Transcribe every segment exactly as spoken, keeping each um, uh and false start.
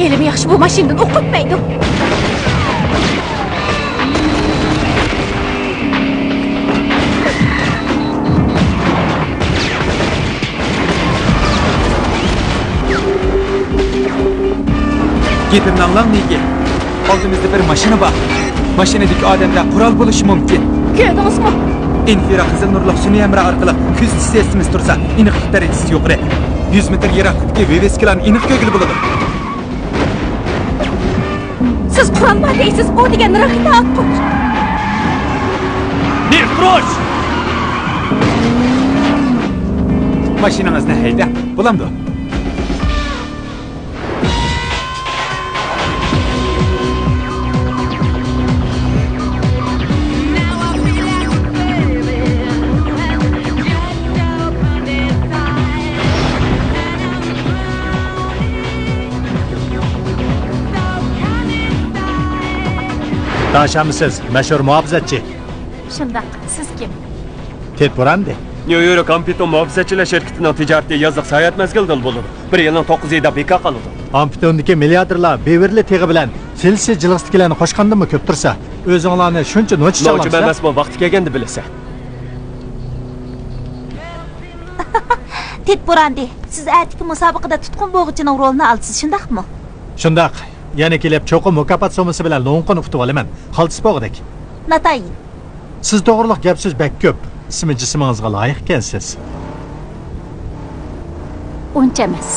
ھېلىمۇ ياخشى بۇ ماشىنىدىن ئوق ئۆتمەيدۇ. گېپىمنى ئاڭلاڭ، نىگى. ئالدىمىزدا بىر ماشىنا بار. ماشىنىدىكى ئادەمدە قورال بولۇشى مۇمكىن. كۆردىڭىزمۇ؟ ئىنفرا قىزىل نۇرلۇق سۈنئىي ھەمراھ ئارقىلىق كۆزىتىش سىستېمىسى تۇرسا، ئېنىقلىق دەرىجىسى يۇقىرى. يۈز مېتىر يىراقلىقتىكى ۋىۋىسكىلارنى ئېنىق كۆرگىلى بولىدۇ. سىز قورال بار دەيسىز، ئۇ دېگەن راكېتا ئاتقۇچ. نېرتروش! ماشىنىڭىزنى ھەيدەڭ، بولامدۇ؟ تاڭشامسىز، مەشھۇر مۇھاپىزەتچى. شۇنداق، سىز كىم؟ تېد بۇراندى. نيۇ يورك ئامپىتون مۇھاپىزەتچىلەر شىركىتىنىڭ تىجارىتى يازلىق ساياھەت مەزگىلىدىلا بولىدۇ. بىر يىلنىڭ توققۇز ئېيىدا بىكار قالىدۇ. ئامپىتوندىكى مىلياردېرلار بېۋېرلى تېغى بىلەن سېلسى جىلغىسىدىكىلەرنى قوشقاندىمۇ كۆپ تۇرسا، ئۆزۈڭلارنى شۇنچە نوچى نوچىمۇ چاغلامسىز؟ ئەمەسمۇ، ۋاقتى كەلگەندە بىلىسەن. تېد بۇراندى، سىز ئەتىكى مۇسابىقىدە تۇتقۇن بوغىچىنىڭ رولىنى ئالىسىز، شۇنداقمۇ؟ شۇنداق. يەنە كېلىپ چوقۇم مۇكاپات سوممىسى بىلەن لوڭقىنى ئۇتۇۋالىمەن. قالتىس بوغدەك. ناتايىن. سىز توغرۇلۇق گەپ سۆز بەك كۆپ. ئىسمى جىسمىڭىزغا لايىق ئىكەنسىز. ئۇنچە ئەمەس.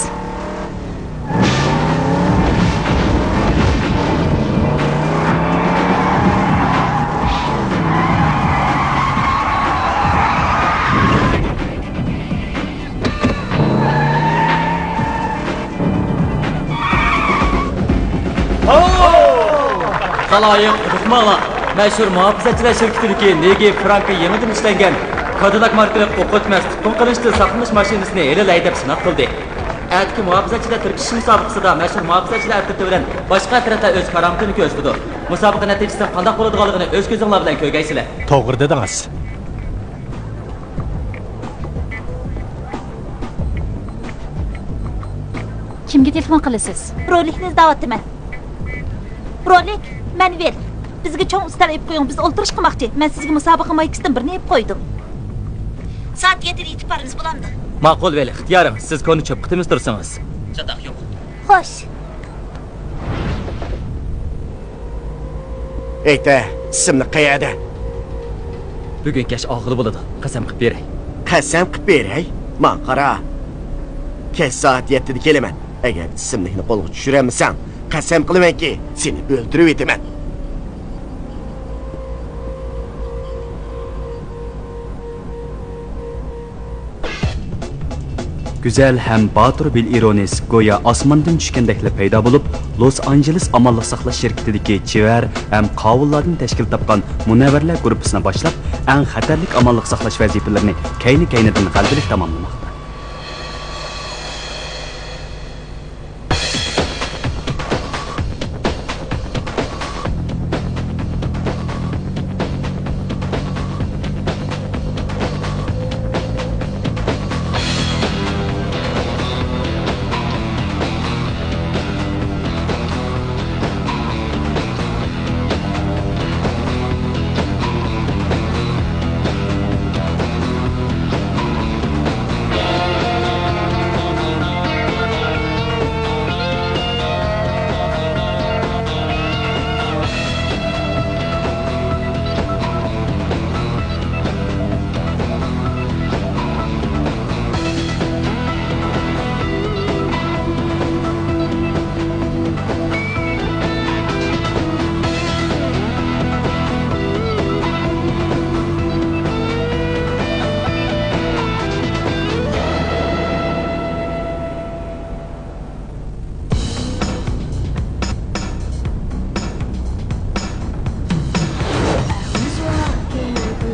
خالايىق، مېھمانلار! مەشھۇر مۇھاپىزەتچىلەر شىركىتىدىكى نېگى فرانكى يېڭىدىن ئىشلەنگەن كادىلاك ماركىلىق ئوق ئۆتمەس تۇتقۇن قىلىچتىن ساقلىنىش ماشىنىسىنى ھېلىلا ھەيدەپ سىناق قىلدى. ئەتىكى مۇھاپىزەتچىلەر تىركىشىش مۇسابىقىسىدا مەشھۇر مۇھاپىزەتچىلەر ئەترىتى بىلەن باشقا ئەترەتلەر ئۆز كارامىتىنى كۆرسىتىدۇ. مۇسابىقە نەتىجىسىنىڭ قانداق بولىدىغانلىقىنى ئۆز كۆزۈڭلار بىلەن كۆرگەيسىلەر. توغرا دېدىڭىز. كىمگە تېلېفون قىلىسىز؟ رولىكنى ئىزدەۋاتىمەن. رولىك، مەن ۋىل. بىزگە چوڭ ئۈستەل ئېلىپ قويۇڭ، بىز ئولتۇرۇش قىلماقچى. مەن سىزگە مۇسابىقە مايكىسىدىن بىرنى ئېلىپ قويدۇم. سائەت يەتتىدە يېتىپ بارىمىز، بولامدۇ؟ ماقۇل، ۋىل، ئىختىيارىڭ، سىز كونا چۆپ قېتىمىز تۇرسىڭىز. چاتاق يوق. خوش. ئېيتە، ئىسىملىق قەيەردە؟ بۈگۈن كەچ ئالغىلى بولىدۇ، قەسەم قىلىپ بېرەي. قەسەم قىلىپ بېرەي؟ ماڭا قارا. كەچ سائەت يەتتىدە كېلىمەن. ئەگەر ئىسىملىكنى قولغا چۈشۈرەلمىسەڭ، قەسەم قىلىمەنكى، سېنى ئۆلتۈرۈۋېتىمەن. گۈزەل ھەم باتۇر ۋىل ئىرونىس گويا ئاسماندىن چۈشكەندەكلا پەيدا بولۇپ، لوس ئانژېلېس ئامانلىق ساقلاش شىركىتىدىكى چېۋەر ھەم قاۋۇللاردىن تەشكىل تاپقان مۇنەۋۋەرلەر گۇرۇپپىسىنى باشلاپ، ئەڭ خەتەرلىك ئامانلىق ساقلاش ۋەزىپىلىرىنى كەينى-كەينىدىن غەلىبىلىك تاماملىماقتا.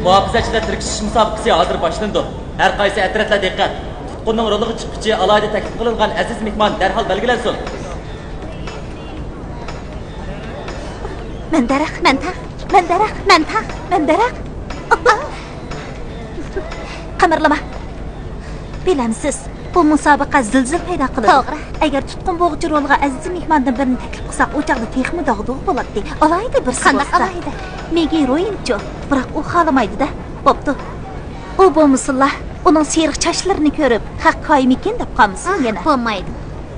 مۇھاپىزەتچىلەر تىركىشىش مۇسابىقىسى ھازىر باشلىنىدۇ. ھەر قايسى ئەترەتلەر دىققەت! تۇتقۇننىڭ رولىغا چىققۇچى ئالاھىدە تەكلىپ قىلىنغان ئەزىز مېھمان دەرھال بەلگىلەنسۇن. مەن دەرەخ، مەن تاغ، مەن دەرەخ، مەن تاغ، مەن دەرەخ. قىمىرلىما. بىلەمسىز، بۇ مۇسابىقە زىلزىلە پەيدا قىلىدۇ. توغرا. ئەگەر تۇتقۇن بوغۇچى رولىغا ئەزىز مېھماندىن بىرىنى تەكلىپ قىلساق، ئۇ چاغدا تېخىمۇ داغدۇغا بولاتتى. ئالاھىدە بىرسى قانداق بولسا. ئالاھىدە؟ مېگى رويىنچۇ، بىراق ئۇ خالىمايدۇ-دە. بوپتۇ. ئۇ بولمىسىلا، ئۇنىڭ سېرىق چاچلىرىنى كۆرۈپ، خەق كايىمىكىن دەپ قالمىسۇن يەنە. بولمايدۇ.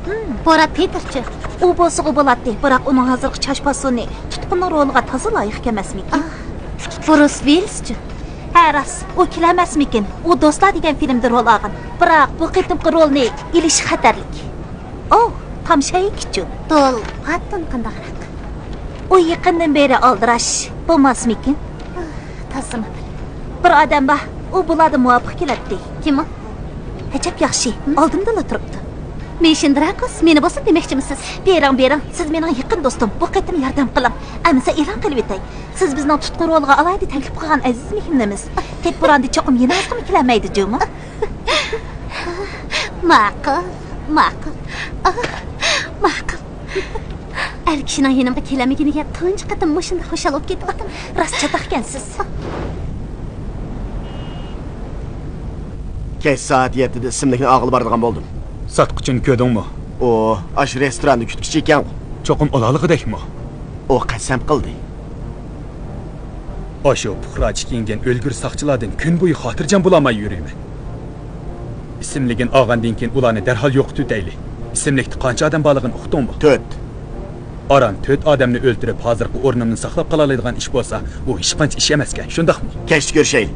ھىم. بۇرات پېتىرچۇ. ئۇ بولسىغۇ بولاتتى، بىراق ئۇنىڭ ھازىرقى چاچ پاسونى تۇتقۇننىڭ رولىغا تازىلا لايىق ئەمەسمىكىن؟ ئاھ، بۇرۇس ۋىلىسچۇ؟ ھە، راست، ئۇ كېلەلمەسمىكىن؟ ئۇ دوستلار دېگەن فىلىمدا رول ئالغان، بىراق بۇ قېتىمقى رولنى ئېلىش خەتەرلىك. ئوھ، تامشايكىچۇ؟ دول پاتتون قانداقراق؟ ئۇ يېقىندىن بېرى ئالدىراش، بولماسمىكىن؟ ئاھ، تازىمۇ بىر. بىر ئادەم بار، ئۇ بۇلاردا مۇۋاپىق كېلەتتى. كىم ئۇ؟ ئەجەب ياخشى، ھىم؟ ئالدىمدىلا تۇرۇپتۇ. مېشىن دراكوس، مېنى بولسا دېمەكچىمىسىز؟ بېرىڭ، بېرىڭ، سىز مېنىڭ يېقىن دوستۇم، بۇ قېتىم ياردەم قىلىڭ. ئەمىسە ئېلان قىلىۋېتەي. سىز بىزنىڭ تۇتقۇن رولىغا ئالاھىدە تەكلىپ قىلغان ئەزىز مېھمىنىمىز. تېت بوراندا چوقۇم يەنە ئازغىمۇ كېلەلمەيدۇ جۇمۇ؟ ماقۇل، ماقۇل. ئاھ، ماقۇل. ئەر كىشىنىڭ يېنىمغا كېلەلمىگىنىگە تۇنجى قېتىم مۇشۇنداق خۇشال بولۇپ كېتىۋاتىمەن. راست چاتاقكەنسىز. كەچ سائەت يەتتىدە ئىسىملىكنى ئالغىلى بارىدىغان بولدۇم. ساتقۇچىنى كۆردۈڭمۇ؟ ئۇ ئاشۇ رېستوراندا كۈتكۈچى ئىكەنغۇ. چوقۇم ئالالىغۇدەكمۇ؟ ئۇ قەسەم قىلدى. ئاشۇ پۇقراچە كىيىنگەن ئۆلگۈر ساقچىلاردىن كۈن بويى خاتىرجەم بولالماي يۈرىمەن. ئىسىملىكىنى ئالغاندىن كېيىن ئۇلارنى دەرھال يوقىتىۋېتەيلى. ئىسىملىكتە قانچە ئادەم بارلىقىنى ئۇقتۇڭمۇ؟ تۆت. ئاران تۆت ئادەمنى ئۆلتۈرۈپ، ھازىرقى ئورنۇمنى ساقلاپ قالالايدىغان ئىش بولسا، ئۇ ھېچقانچە ئىش ئەمەسكەن، شۇنداقمۇ؟ كەچتە كۆرۈشەيلى.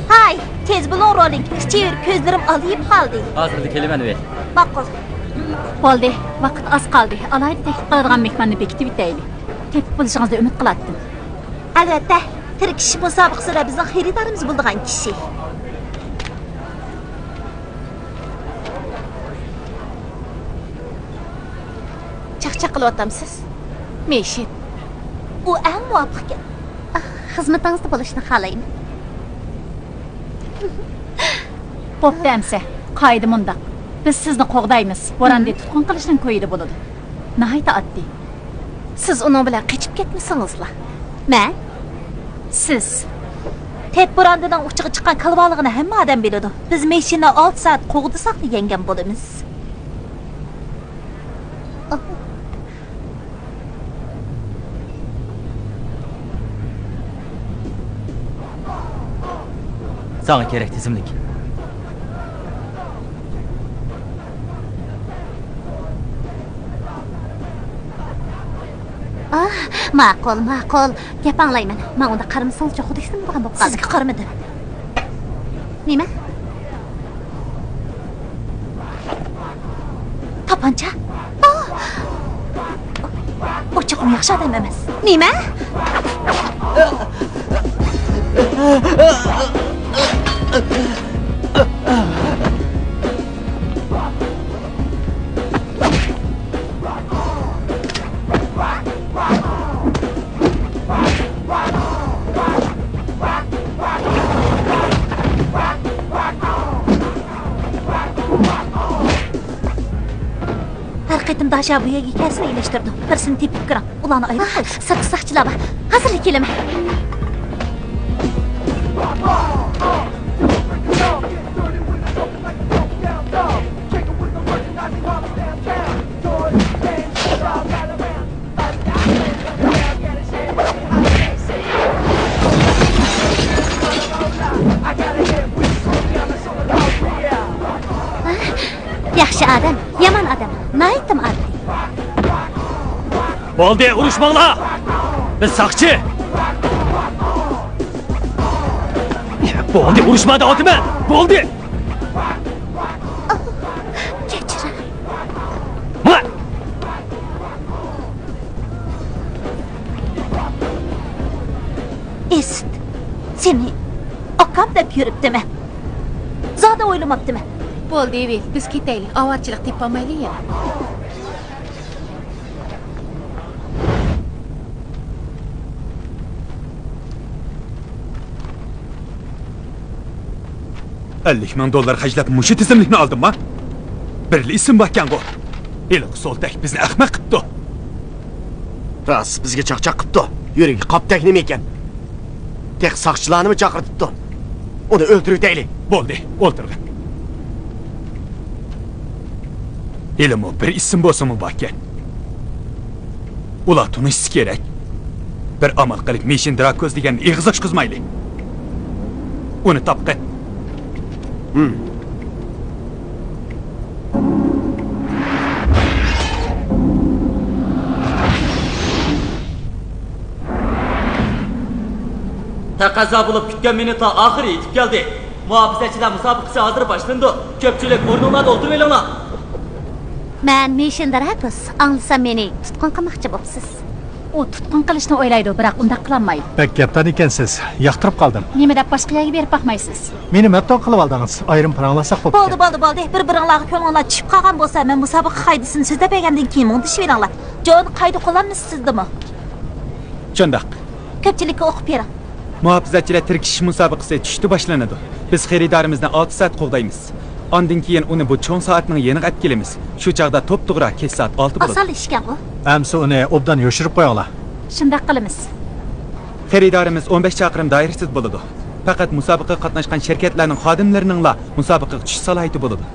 ھاي، تېز بولۇڭ، رولىنگ، كېچىكىپ كۆزلىرىم ئالىيىپ قالدى. ھازىرلا كېلىمەن، ۋىل. ماقۇل. بولدى، ۋاقىت ئاز قالدى. ئالاھىدە تەكلىپ قىلىدىغان مېھماننى بېكىتىۋېتەيلى. تېپىپ بولۇشىڭىزنى ئۈمىد قىلاتتىم. ئەلۋەتتە، تىركىشىش مۇسابىقىسىدە بىزنىڭ خېرىدارىمىز بولىدىغان كىشى. چاقچاق قىلىۋاتامسىز؟ مېشىن. ئۇ ئەڭ مۇۋاپىق گەپ. ئاھ، خىزمىتىڭىزدە بولۇشنى خالايمەن. بوپتۇ ئەمسە، قائىدە مۇنداق. بىز سىزنى قوغدايمىز، بوراندا تۇتقۇن قىلىشنىڭ كويىدا بولىدۇ. ناھايىتى ئاددىي. سىز ئۇنىڭ بىلەن قېچىپ كەتمىسىڭىزلا. مەن؟ سىز. تېد بوراندىنىڭ ئۇچىغا چىققان كالۋالىقىنى ھەممە ئادەم بىلىدۇ. بىز مېشىننى ئالتە سائەت قوغدىساقلا يەڭگەن بولىمىز. ساڭا كېرەك تىزىملىك. ئاھ، ماقۇل، ماقۇل. گەپ ئاڭلايمەن. ماڭا ئۇنداق قارىمىسىڭىز، چوقۇدەك سىنىدىغان بولۇپ قالدى. سىزگە قارىمىدىم. نېمە؟ تاپانچا؟ ئاھ! ئۇ چوقۇم ياخشى ئادەم ئەمەس. نېمە؟ ھەر قېتىم داشا بۇ يەرگە كەلسىلا ئېلىشتۇرىدۇ. بىرسىنى تېپىپ كىرىڭ. ئۇلارنى ئايرىپ قويسۇن. سىرتتا ساقچىلار بار. ھازىرلا كېلىمەن. ياخشى ئادەم، يامان ئادەم، ناھايىتىمۇ ئاددىي. بولدى، ئۇرۇشماڭلار! بىز ساقچى! بولدى، ئۇرۇشما دەۋاتىمەن! بولدى! كەچۈرۈڭ. ماڭا! ئېسىت، سېنى ئاكام دەپ يۈرۈپتىمەن. زادى ئويلىماپتىمەن. بولدى، ۋىل، بىز كېتەيلى. ئاۋارىچىلىق تېپىۋالمايلى يەنە. ئەللىك مىڭ دوللار خەجلەپ مۇشۇ تىزىملىكنى ئالدىمما؟ بىرلا ئىسىم باركەنغۇ. ھېلىقى سولتەك بىزنى ئەخمەق قىپتۇ. راست، بىزگە چاقچاق قىپتۇ. يۈرىكى قاپتەك نېمە ئىكەن؟ تېخى ساقچىلارنىمۇ چاقىرتىپتۇ. ئۇنى ئۆلتۈرۈۋېتەيلى. بولدى، ئولتۇرغىن. ھېلىمۇ بىر ئىسىم بولسىمۇ باركەن. ئۇلار تونۇشسا كېرەك. بىر ئامال قىلىپ مىشىن دراكوس دېگەننى ئېغىز ئاچقۇزمايلى. ئۇنى تاپقىن. ھىم. تەقەززا بولۇپ كۈتكەن مىنۇتلار ئاخىرى يېتىپ كەلدى. مۇھاپىزەتچىلەر مۇسابىقىسى ھازىر باشلىنىدۇ. كۆپچىلىك ئورنۇڭلاردا ئولتۇرۇۋېلىڭلار. مەن مىشىن دراكوس، ئاڭلىسام مېنى تۇتقۇن قىلماقچى بوپسىز. ئۇ تۇتقۇن قىلىشنى ئويلايدۇ، بىراق ئۇنداق قىلالمايدۇ. بەك گەپدان ئىكەنسىز، ياقتۇرۇپ قالدىم. نېمە دەپ باشقا يەرگە بېرىپ باقمايسىز؟ مېنى مەپتۇن قىلىۋالدىڭىز، ئايرىم پاراڭلاشساق بوپتىكەن. بولدى، بولدى، بولدى. بىر-بىرىڭلارغا كۆڭلۈڭلار چۈشۈپ قالغان بولسا، مەن مۇسابىقە قائىدىسىنى سۆزلەپ بەرگەندىن كېيىن مۇڭدىشىۋېلىڭلار. جون، قائىدە قوللانمىسىزدىمۇ؟ شۇنداق. كۆپچىلىككە ئوقۇپ بېرىڭ. مۇھاپىزەتچىلەر تىركىشىش مۇسابىقىسى چۈشتە باشلىنىدۇ. بىز خېرىدارىمىزنى ئالتە سائەت قوغدايمىز. ئاندىن كېيىن ئۇنى بۇ چوڭ سائەتنىڭ يېنىغا ئەپ كېلىمىز. شۇ چاغدا توپتوغرا كەچ سائەت ئالتە بولىدۇ. ئاسان ئىشكەنغۇ. ئەمسە ئۇنى ئوبدان يوشۇرۇپ قويۇڭلار. شۇنداق قىلىمىز. خېرىدارىمىز ئون بەش چاقىرىم دائىرىسىدە بولىدۇ. پەقەت مۇسابىقىگە قاتناشقان شىركەتلەرنىڭ خادىملىرىنىڭلا مۇسابىقىگە چۈشۈش سالاھىيىتى بولىدۇ.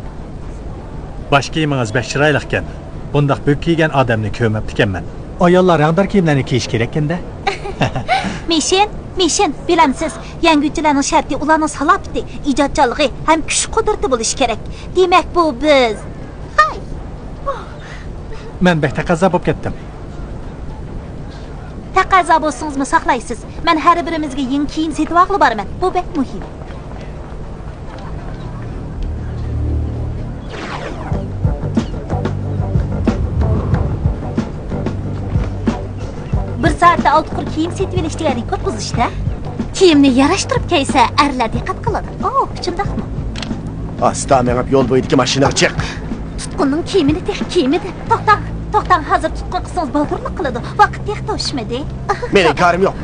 باش كىيىمىڭىز بەك چىرايلىقكەن. بۇنداق بۆك كىيگەن ئادەمنى كۆرمەپتىكەنمەن. ئاياللار رەڭدار كىيىملەرنى كىيىشى كېرەككەندە. مىشىن، مىشىن، بىلەمسىز، يەڭگۈچىلەرنىڭ شەرتى ئۇلارنىڭ سالاپىتى، ئىجادچانلىقى ھەم كۈچ-قۇدرىتى بولۇشى كېرەك. دېمەك، بۇ بىز. ھاي! مەن بەك تەقەززا بولۇپ كەتتىم. تەقەززا بولسىڭىزمۇ ساقلايسىز. مەن ھەر بىرىمىزگە يېڭى كىيىم سېتىۋالغىلى بارىمەن. بۇ بەك مۇھىم. بىر سائەتتە ئالتە قۇر كىيىم سېتىۋېلىش دېگەن رېكورت بۇزۇشتا. كىيىمنى ياراشتۇرۇپ كىيسە، ئەرلەر دىققەت قىلىدۇ. ئوھ، شۇنداقمۇ؟ ئاستا مېڭىپ، يول بويىدىكى ماشىنىغا چىق. تۇتقۇننىڭ كىيىمىنى تېخى كىيمىدى. توختاڭ، توختاڭ، ھازىر تۇتقۇن قىلسىڭىز بالدۇرلۇق قىلىدۇ. ۋاقىت تېخى توشمىدى. مېنىڭ كارىم يوق.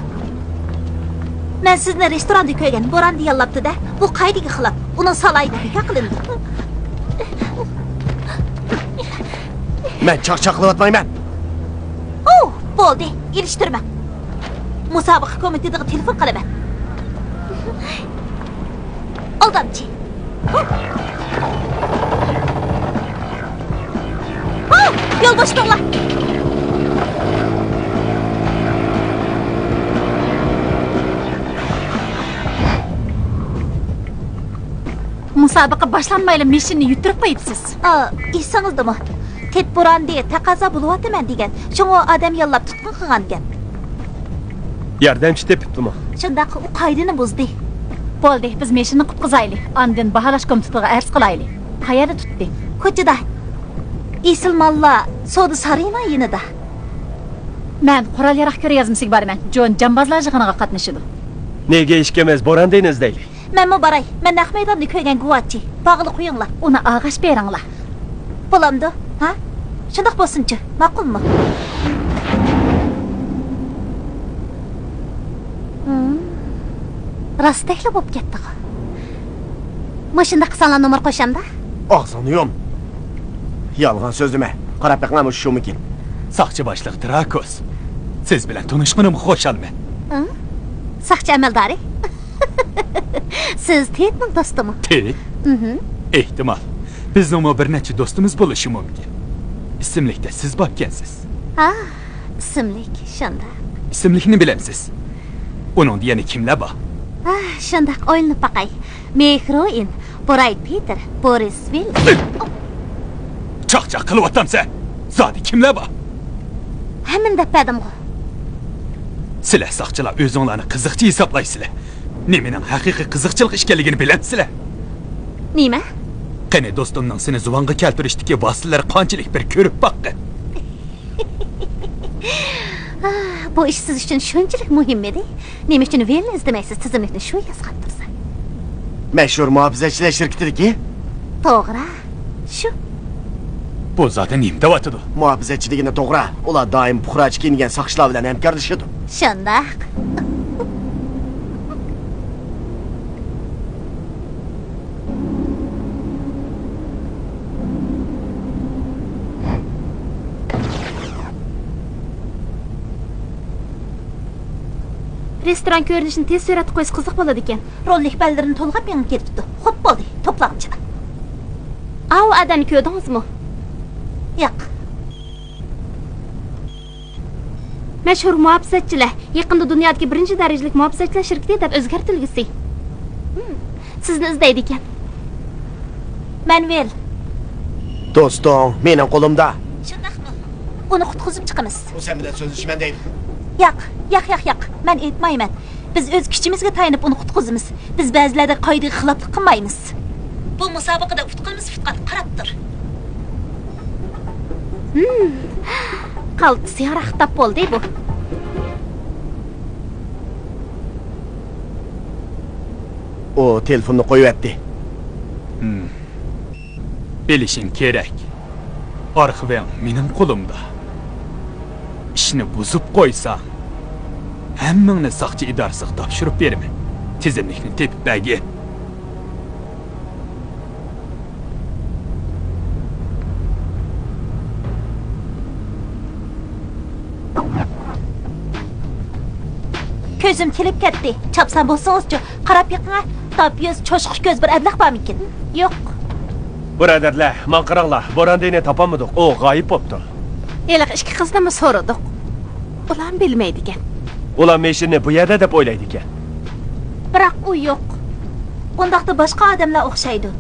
مەن سىزنى رېستوراندا كۆرگەن، بوراندى ياللاپتۇ-دە. بۇ قائىدىگە خىلاپ. ئۇنىڭ سالاھىيىتى بىكار قىلىندى. مەن چاقچاق قىلىۋاتمايمەن. ئوھ، بولدى، ئېلىشتۇرماڭ. مۇسابىقە كومىتېتىغا تېلېفون قىلىمەن. ئالدامچى. ھا، يول بوشىتىڭلار. مۇسابىقە باشلانمايلا مىشىننى يۈتتۈرۈپ قويۇپسىز. ئا، ئېسىڭىزدىمۇ؟ تېت بوراندى، تەقەززا بولۇۋاتىمەن دېگەن. شۇڭا ئادەم ياللاپ تۇتقۇن قىلغانىكەن. ياردەمچى تېپىپتىمۇ؟ شۇنداق، ئۇ قائىدىنى بۇزدى. بولدى، بىز مېشىننى قۇتقۇزايلى. ئاندىن باھالاش كومىتېتىغا ئەرز قىلايلى. قەيەردە تۇتتى؟ كوچىدا. ئېسىل ماللار سودا سارىيىنىڭ يېنىدا. مەن قورال-ياراغ كۆرگەزمىسىگە بارىمەن. جون جامبازلار يىغىنىغا قاتنىشىدۇ. نېگە ئىككىمىز بوراندىنى ئىزدەيلى؟ مەنمۇ باراي. مەن نەق مەيداندا كۆرگەن گۇۋاچى. باغلىق قويۇڭلار. ئۇنى ئاغاش بېرىڭلار. بولامدۇ؟ ھا؟ شۇنداق بولسۇنچۇ. ماقۇلمۇ؟ ھىم. راستتەكلا بوپ كەتتىغۇ. مۇشۇنداق قىلساڭلار نومۇر قوشامدا؟ ئاغزىڭنى يۇم. يالغان سۆزلىمە. قاراپ بېقىڭ، مۇشۇ شۇمىكىن؟ ساقچى باشلىق دراكوس. سىز بىلەن تونۇشقىنىمغا خۇشالمەن. ھە؟ ساقچى ئەمەلدارى؟ سىز تېتنىڭ دوستىمۇ؟ تېت؟ مهم. ئېھتىمال. بىزنىڭمۇ بىر نەچچە دوستىمىز بولۇشى مۇمكىن. ئىسىملىكتە سىز باركەنسىز. ھا، ئىسىملىك، شۇنداق. ئىسىملىكنى بىلەمسىز؟ ئۇنىڭدا يەنە كىملەر بار؟ ھا، شۇنداق، ئويلىنىپ باقاي. مېخروئىن، برايت پېتېر، بورىس ۋىل. چاقچاق قىلىۋاتامسەن؟ زادى كىملەر بار؟ ھەممىنى دەپ بەردىمغۇ. سىلەر ساقچىلار ئۆزۈڭلارنى قىزىقچى ھېسابلايسىلەر. نېمىنىڭ ھەقىقىي قىزىقچىلىق ئىكەنلىكىنى بىلەمسىلەر؟ نېمە؟ قېنى، دوستۇمنىڭ سېنى زۇۋانغا كەلتۈرۈشتىكى ۋاسىتىلىرى قانچىلىك بىر كۆرۈپ باققىن. ئاھ، بۇ ئىش سىز ئۈچۈن شۇنچىلىك مۇھىممىدى؟ نېمە ئۈچۈن ۋىلنى ئىزدىمەيسىز، تىزىملىكنى شۇ يازغان تۇرسا؟ مەشھۇر مۇھاپىزەتچىلەر شىركىتىدىكى؟ توغرا، شۇ. بۇ زادى نېمە دەۋاتىدۇ؟ مۇھاپىزەتچى دېگىنى توغرا. ئۇلار دائىم پۇقراچە كىيىنگەن ساقچىلار بىلەن ھەمكارلىشىدۇ. شۇنداق. رېستوران كۆرۈنۈشىنى تېز سۈرئەتتە قويسا قىزىق بولىدىكەن. روللىك بەللىرىنى تولغاپ مېڭىپ كېتىپتۇ. خوپ بولدى، توپلاڭچىلار. ئاۋۇ ئادەمنى كۆردىڭىزمۇ؟ ياق. مەشھۇر مۇھاپىزەتچىلەر، يېقىندا دۇنيادىكى بىرىنچى دەرىجىلىك مۇھاپىزەتچىلەر شىركىتى دەپ ئۆزگەرتىلگۈسى. ھىم، سىزنى ئىزدەيدىكەن. مەنۋىل. دوستۇڭ مېنىڭ قولۇمدا. شۇنداقمۇ؟ ئۇنى قۇتقۇزۇپ چىقىمىز. ئۇ سەن بىلەن سۆزلىشىمەن دەيدۇ. ياق، ياق، ياق، ياق. مەن ئېيتمايمەن. بىز ئۆز كۈچىمىزگە تايىنىپ ئۇنى قۇتقۇزىمىز. بىز بەزىلەردەك قائىدىگە خىلاپلىق قىلمايمىز. بۇ مۇسابىقىدە ئۇتقىنىمىز ئۇتقان، قاراپ تۇر. ھىم، قالتىس ياراق تاپ بولدى بۇ. ئۇ تېلېفوننى قويۇۋەتتى. ھىم. بىلىشىڭ كېرەك، ئارخىۋىڭ مېنىڭ قولۇمدا. ئىشنى بۇزۇپ قويساڭ، ھەممىڭنى ساقچى ئىدارىسىغا تاپشۇرۇپ بېرىمەن. تىزىملىكنى تېپىپ بەرگىن. كۆزۈم تىلىپ كەتتى. چاپسان بولسىڭىزچۇ، قاراپ بېقىڭە، داپيوز، چوشقا كۆز بىر ئەبلەخ بارمىكىن؟ يوق. بۇرادەرلەر، ماڭا قاراڭلار، بوراندىننى تاپالمىدۇق، ئۇ غايىب بوپتۇ. ھېلىقى ئىككى قىزنىمۇ سورىدۇق. ئۇلارمۇ بىلمەيدىكەن. ئۇلار مېشىننى بۇ يەردە دەپ ئويلايدىكەن. بىراق ئۇ يوق. ئۇنداقتا باشقا ئادەملەر ئوخشايدۇ.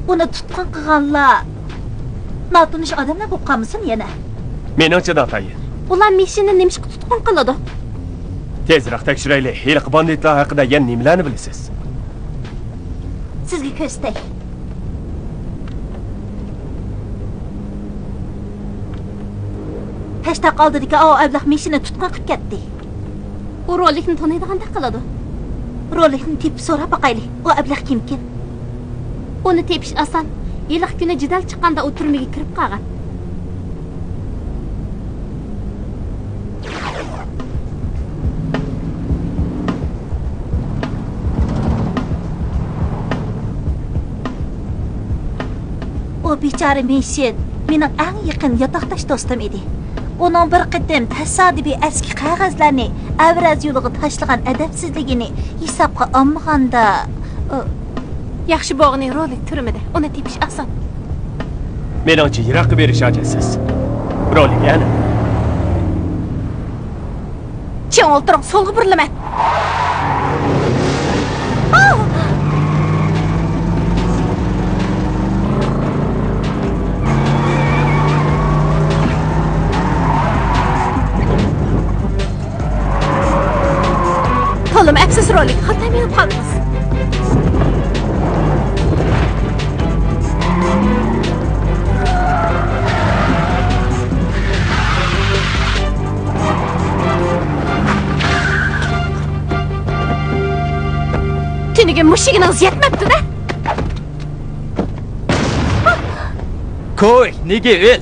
ئۇنى تۇتقۇن قىلغانلار ناتونۇش ئادەملەر بولۇپ قالمىسۇن يەنە؟ مېنىڭچە ناتايىن. ئۇلار مېشىننى نېمىشقا تۇتقۇن قىلىدۇ؟ تېزرەك تەكشۈرەيلى، ھېلىقى باندىتلار ھەققىدە يەنە نېمىلەرنى بىلىسىز؟ سىزگە كۆرسىتەي. پەشتاق ئالدىدىكى ئاۋۇ ئەبلەخ مېشىننى تۇتقۇن قىلىپ كەتتى. ئۇ رولىكنى تونۇيدىغاندەك قىلىدۇ. رولىكنى تېپىپ سوراپ باقايلى، ئۇ ئەبلەخ كىمكىن؟ ئۇنى تېپىش ئاسان. ھېلىقى كۈنى جېدەل چىققاندا ئۇ تۈرمىگە كىرىپ قالغان. ئۇ بىچارە مېشىن مېنىڭ ئەڭ يېقىن ياتاقداش دوستۇم ئىدى. ئۇنىڭ بىر قېتىم تاسادىپىي ئەسكى قەغەزلەرنى ئەۋرەز يولىغا تاشلىغان ئەدەپسىزلىكىنى ھېسابقا ئالمىغاندا، ئۇ ياخشى بولغىنى رولىك تۈرمىدە، ئۇنى تېپىش ئاسان. مېنىڭچە يىراققا بېرىش ھاجەتسىز. رولىك ئەنە. چىڭ ئولتۇرۇڭ، سولغا بۇرۇلىمەن. تولىمۇ ئەپسۇس رولىك، خاتا مېڭىپ قالدىڭىز. تۈنۈگۈن مۇشۇ ئىگىنىڭىز يەتمەپتۇ-دە. كوي، نېگى ئۆل!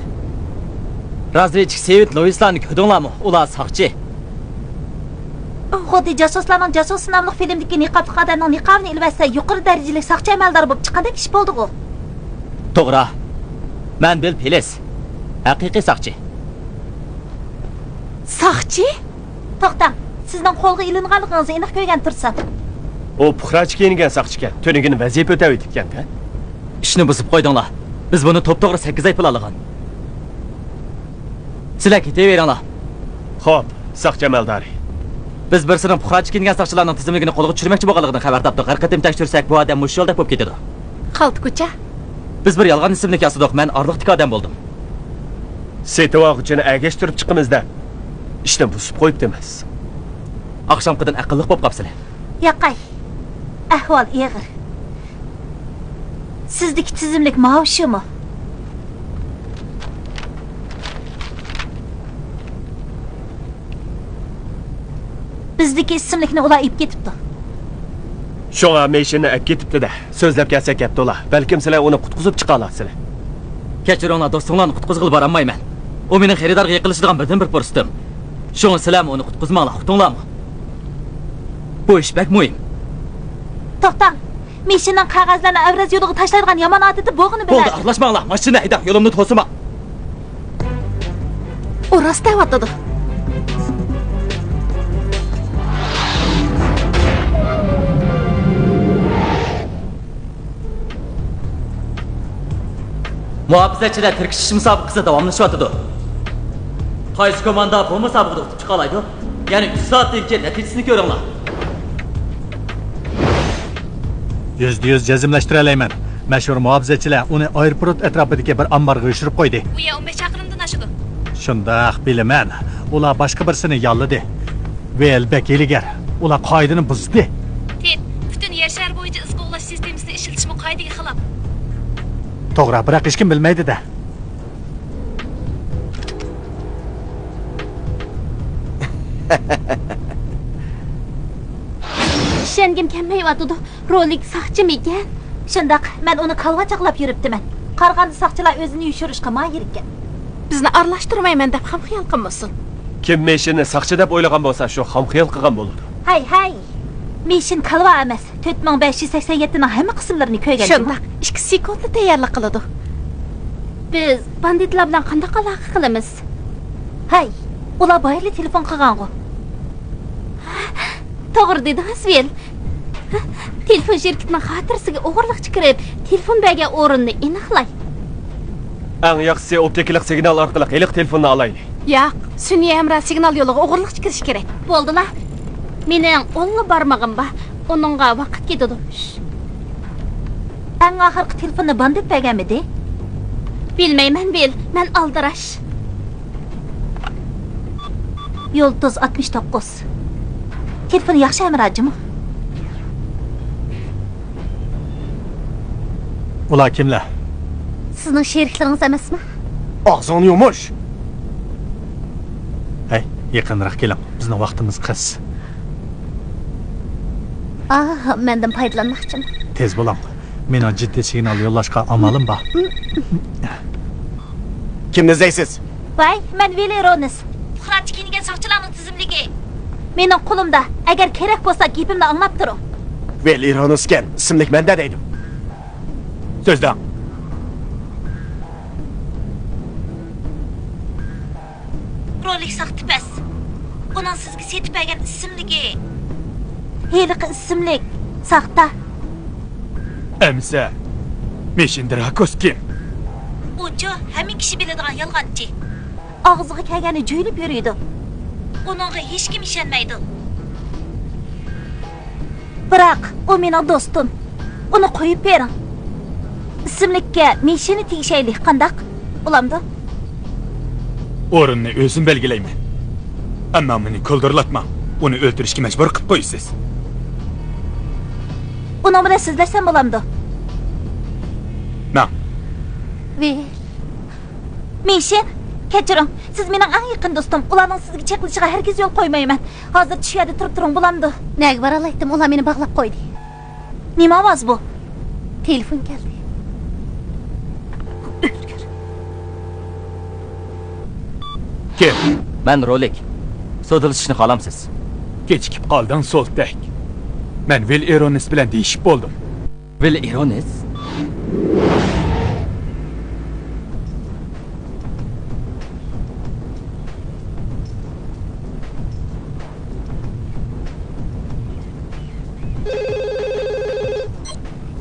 رازۋېدچىك سېۋىت لويىسلارنى كۆردۈڭلارمۇ؟ ئۇلار ساقچى. خۇددى جاسۇسلارنىڭ جاسۇسى ناملىق فىلىمدىكى نىقابلىق ئادەمنىڭ نىقابىنى ئېلىۋەتسە، يۇقىرى دەرىجىلىك ساقچى ئەمەلدارى بولۇپ چىققاندەك ئىش بولدىغۇ. توغرا. مەن بىل پىلىس. ھەقىقىي ساقچى. ساقچى؟ توختاڭ، سىزنىڭ قولغا ئېلىنغانلىقىڭىزنى ئېنىق كۆرگەن تۇرسام. ئۇ پۇقراچە كىيىنگەن ساقچىكەن، تۈنۈگۈن ۋەزىپە ئۆتەۋېتىپتىكەن-دە. ئىشنى بۇزۇپ قويدۇڭلار. بىز بۇنى توپتوغرا سەككىز ئاي پىلانلىغان. سىلەر كېتىۋېرىڭلار. خوپ، ساقچى ئەمەلدارى. بىز بىرسىنىڭ پۇقراچە كىيىنگەن ساقچىلارنىڭ تىزىملىكىنى قولغا چۈشۈرمەكچى بولغانلىقىنى خەۋەر تاپتۇق. ھەر قېتىم تەكشۈرسەك، بۇ ئادەم مۇشۇ يولدەك بولۇپ كېتىدۇ. خالتا كوچا. بىز بىر يالغان ئىسىملىك ياسىدۇق. مەن ئارىلىقتىكى ئادەم بولدۇم. سېتىۋالغۇچىنى ئەگەشتۈرۈپ چىقىمىز دەپ، ئىشنى بۇزۇپ قويۇپتىمىز. ئاخشامقىدىن ئەقىللىق بولۇپ قاپسىلە. ياقاي، ئەھۋال ئېغىر. سىزدىكى تىزىملىك ماۋۇ شۇمۇ؟ بىزدىكى ئىسىملىكنى ئۇلار ئېلىپ كېتىپتۇ. شۇڭا مېشىننى ئەپ كېتىپتۇ-دە. سۆزلەپ كەلسەك گەپتۇ ئۇلار. بەلكىم سىلەر ئۇنى قۇتقۇزۇپ چىقالارسىلەر. كەچۈرۈڭلار، دوستۇڭلارنى قۇتقۇزغىلى بارالمايمەن. ئۇ مېنىڭ خېرىدارغا يېقىنلىشىدىغان بىردىنبىر پۇرسىتىم. شۇڭا سىلەرمۇ ئۇنى قۇتقۇزماڭلار، ئۇقتۇڭلارمۇ؟ بۇ ئىش بەك مۇھىم. توختاڭ! مېشىننىڭ قەغەزلەرنى ئەۋرەز يولىغا تاشلايدىغان يامان ئادىتى بولغىنى بىلەر. بولدى، ئارىلاشماڭلار. ماشىنىنى ھەيدەڭ، يولۇمنى توسىما. ئۇ راست دەۋاتىدۇ. مۇھاپىزەتچىلەر تىركىشىش مۇسابىقىسى داۋاملىشىۋاتىدۇ. قايسى كوماندا بۇ مۇسابىقىدە ئۇتۇپ چىقالايدۇ؟ يەنە ئۈچ سائەتتىن كېيىن نەتىجىسىنى كۆرۈڭلار. يۈزدە يۈز جەزملەشتۈرەلەيمەن. مەشھۇر مۇھاپىزەتچىلەر ئۇنى ئايروپورت ئەتراپىدىكى بىر ئامبارغا يوشۇرۇپ قويدى. ئۇ يەر ئون بەش چاقىرىمدىن ئاشىدۇ. شۇنداق، بىلىمەن. ئۇلار باشقا بىرسىنى ياللىدى. ۋېل بەك ھىيلىگەر. ئۇلار قائىدىنى بۇزدى. تېد، پۈتۈن يەر شارى بويىچە ئىز قوغلاش سىستېمىسىنى ئىشلىتىشمۇ قائىدىگە خىلاپ. توغرا، بىراق ھېچكىم بىلمەيدۇ-دە. ئىشەنگۈم كەلمەيۋاتىدۇ. رولىك ساقچىمىكەن؟ شۇنداق، مەن ئۇنى كالۋا چاقلاپ يۈرۈپتىمەن. قارىغاندا ساقچىلار ئۆزىنى يوشۇرۇشقا ماھىركەن. بىزنى ئارىلاشتۇرمايمەن دەپ خام خىيال قىلمىسۇن. كىم مېشىننى ساقچى دەپ ئويلىغان بولسا، شۇ خام خىيال قىلغان بولىدۇ. ھەي، ھەي! مېشىن كالۋا ئەمەس. تۆت مىڭ بەش يۈز سەكسەن يەتتىنىڭ ھەممە قىسىملىرىنى كۆرگەن. شۇنداق، ئىككى سېكۇنتتا تەييارلىق قىلىدۇ. بىز باندىتلار بىلەن قانداق ئالاقە قىلىمىز؟ ھەي، ئۇلار بايىلا تېلېفون قىلغانغۇ. توغرا دېدىڭىز، ۋىل. تېلېفون شىركىتىنىڭ خاتىرىسىگە ئوغرىلىقچە كىرىپ، تېلېفون بەرگەن ئورۇننى ئېنىقلاي. ئەڭ ياخشىسى ئوپتىكىلىق سىگنال ئارقىلىق ھېلىقى تېلېفوننى ئالايلى. ياق، سۈنئىي ھەمراھ سىگنال يولىغا ئوغرىلىقچە كىرىش كېرەك. بولدىلا. مېنىڭ ئونلا بارمىقىم بار. ئۇنىڭغا ۋاقىت كېتىدۇ. ئەڭ ئاخىرقى تېلېفوننى باندىت بەرگەنمىدى؟ بىلمەيمەن، ۋىل. مەن ئالدىراش. يۇلتۇز ئاتمىش توققۇز. تېلېفون ياخشى ھەمراھ جۇمۇ. ئۇلار كىملەر؟ سىزنىڭ شېرىكلىرىڭىز ئەمەسمۇ؟ ئاغزىڭنى يۇمۇش! ھەي، يېقىنراق كېلىڭ، بىزنىڭ ۋاقتىمىز قىس. ئاھ، مەندىن پايدىلانماقچىمۇ؟ تېز بولۇڭ، مېنىڭ جىددىي سىگنال يوللاشقا ئامالىم بار. كىمنى ئىزدەيسىز؟ ۋاي، مەن ۋىل ئىرونىس. پۇقراچە كىيىنگەن ساقچىلارنىڭ تىزىملىكى. مېنىڭ قولۇمدا. ئەگەر كېرەك بولسا، گېپىمنى ئاڭلاپ تۇرۇڭ. ۋىل ئىرونىسكەن، ئىسىملىك مەندە دەيدۇ. سۆزلەڭ. رولىك ساختا پەس. ئۇنىڭ سىزگە سېتىپ بەرگەن ئىسىملىكى. ھېلىقى ئىسىملىك ساختا. ئەمىسە، مېشىن دراكوس كىم؟ ئۇچۇ ھەممە كىشى بىلىدىغان يالغانچى. ئاغزىغا كەلگەننى جۆيلۈپ يۈرىدۇ. ئۇنىڭغا ھېچكىم ئىشەنمەيدۇ. بىراق، ئۇ مېنىڭ دوستۇم. ئۇنى قويۇپ بېرىڭ. ئىسىملىككە مېشىنى تېگىشەيلى، قانداق؟ بولامدۇ؟ ئورۇننى ئۆزۈم بەلگىلەيمەن. ئەمما مېنى كولدۇرلاتماڭ. ئۇنى ئۆلتۈرۈشكە مەجبۇر قىلىپ قويىسىز. ئۇنىڭ بىلەن سۆزلەشسەم بولامدۇ؟ ماڭ. ۋىل. مېشىن، كەچۈرۈڭ. سىز مېنىڭ ئەڭ يېقىن دوستۇم. ئۇلارنىڭ سىزگە چېقىلىشىغا ھەرگىز يول قويمايمەن. ھازىرچە شۇ يەردە تۇرۇپ تۇرۇڭ، بولامدۇ؟ نەگە بارالايتتىم؟ ئۇلار مېنى باغلاپ قويدى. نېمە ئاۋاز بۇ؟ تېلېفون كەلدى. ئۆلگۈر. كىم؟ مەن رولىك. سودىلىشىشنى خالامسىز؟ كېچىكىپ قالدىڭ، سولتەك. مەن ۋىل ئىرونىس بىلەن دېيىشىپ بولدۇم. ۋىل ئىرونىس؟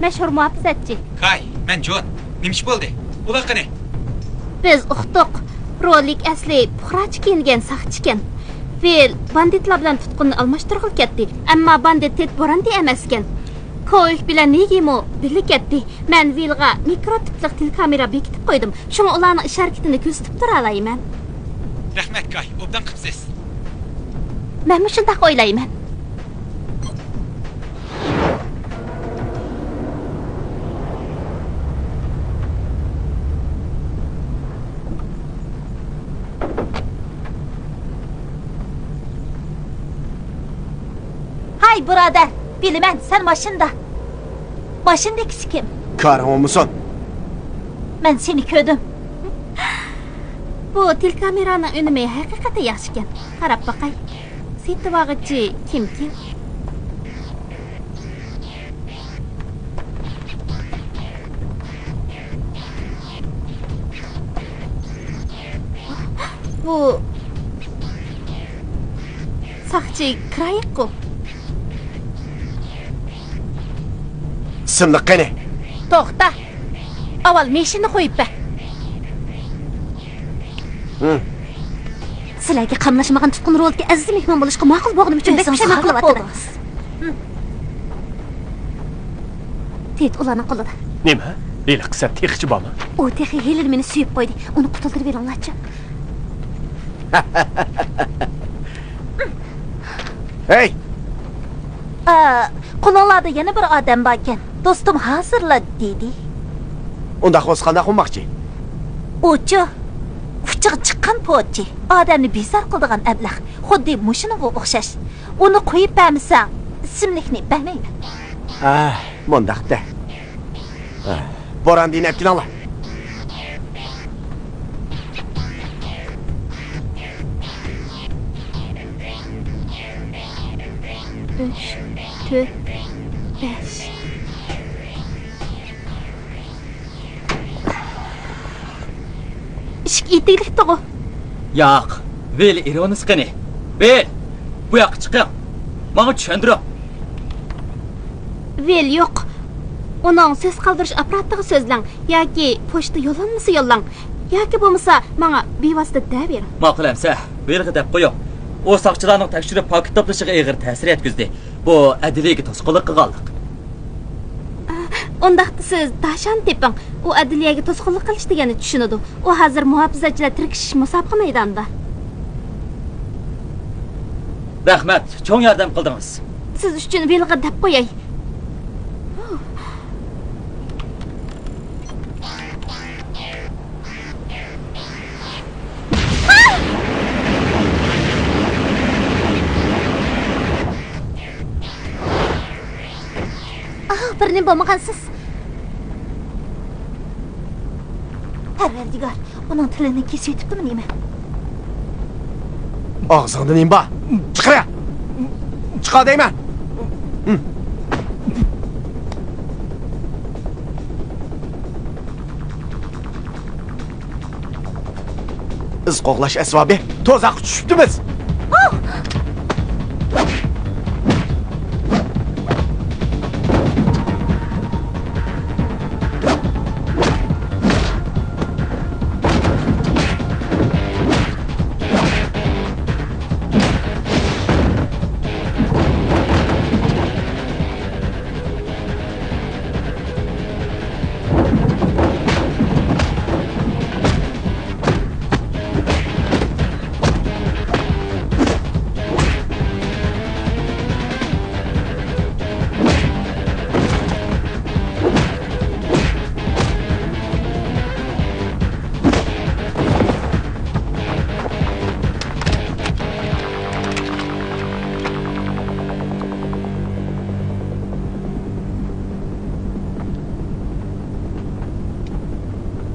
مەشھۇر مۇھاپىزەتچى. كاي، مەن جون. نېمە ئىش بولدى؟ ئۇلار قېنى؟ بىز ئۇقتۇق. رولىك ئەسلى پۇقراچە كىيىنگەن ساقچىكەن. ۋىل باندىتلار بىلەن تۇتقۇننى ئالماشتۇرغىلى كەتتى. ئەمما باندىت تېد بورانتى ئەمەسكەن. كوۋىك بىلەن نېگىمۇ بىللە كەتتى. مەن ۋىلغا مىكرو تىپلىق تېلېكامېرا بېكىتىپ قويدۇم. شۇڭا ئۇلارنىڭ ئىش ھەرىكىتىنى كۆزىتىپ تۇرالايمەن. رەھمەت، كاي، ئوبدان قىپسىز. مەنمۇ شۇنداق ئويلايمەن. ھاي، بۇرادەر، بىلىمەن، سەن ماشىنىدا. ماشىنىدىكىسى كىم؟ كارىڭ بولمىسۇن. مەن سېنى كۆردۈم. بۇ تېلېكامېرانىڭ ئۈنۈمى ھەقىقەتەن ياخشىكەن. قاراپ باقاي. سېتىۋالغۇچى كىمكىن؟ بۇ ساقچى كرايكقۇ. ئىسىملىق قېنى؟ توختا. ئاۋۋال مېشىننى قويۇپ بەر. ھە. سىلەرگە قاملاشمىغان تۇتقۇن رولىدىكى ئەزىز مېھمان بولۇشقا ماقۇل بولغىنىم ئۈچۈن بەك پۇشايمان قىلىۋاتىمەن. تېيىت ئۇلارنىڭ قولىدا. نېمە؟ ھېلىقى سەت تېخىچە بارمۇ؟ ئۇ تېخى ھېلىلا مېنى سۆيۈپ قويدى. ئۇنى قۇتۇلدۇرۇۋېلىڭلارچۇ. ھەي! ئا، قولۇڭلاردا يەنە بىر ئادەم باركەن. دوستۇم ھازىرلا دېدى. ئۇنداق بولسا قانداق بولماقچى؟ ئۇچۇ، ئۇچىغا چىققان پوچى. ئادەمنى بىزار قىلىدىغان ئەبلەخ. خۇددى مۇشۇنىڭغا ئوخشاش. ئۇنى قويۇپ بەرمىسەڭ، ئىسىملىكنى بەرمەيمەن. ئا، مۇنداق دە. ئا، بوراندىنى ئەپ كېلىڭلار. ئۈچ، تۆت، بەش. ئىشىك ئېتىكلىكتىغۇ؟ ياق. ۋىل ئىرونىس قېنى؟ ۋىل! بۇ ياققا چىقىڭ. ماڭا چۈشەندۈرۈڭ. ۋىل يوق. ئۇنىڭ سۆز قالدۇرۇش ئاپپاراتىغا سۆزلەڭ ياكى پوچتا يوللانمىسى يوللاڭ. ياكى بولمىسا ماڭا بىۋاسىتە دەۋېرىڭ. ماقۇل ئەمسە، ۋىلغا دەپ قويۇڭ. ئۇ ساقچىلارنىڭ تەكشۈرۈپ پاكىت توپلىشىغا ئېغىر تەسىر يەتكۈزدى. بۇ ئەدلىيەگە توسقۇنلۇق قىلغانلىق. ئۇنداقتا سىز داشانى تېپىڭ. ئۇ ئەدلىيەگە توسقۇنلۇق قىلىش دېگەننى چۈشىنىدۇ. ئۇ ھازىر مۇھاپىزەتچىلەر تىركىشىش مۇسابىقە مەيدانىدا. رەھمەت، چوڭ ياردەم قىلدىڭىز. سىز ئۈچۈن ۋىلغا دەپ قوياي. ئاھ، بىر نېمە بولمىغانسىز. پەرۋەردىگار، ئۇنىڭ تىلىنى كېسىۋېتىپتىمۇ نېمە؟ ئاغزىڭدا نېمە بار؟ چىقىرە! چىقار دەيمەن! ئىز قوغلاش ئەسۋابى، تۇزاققا چۈشۈپتىمىز!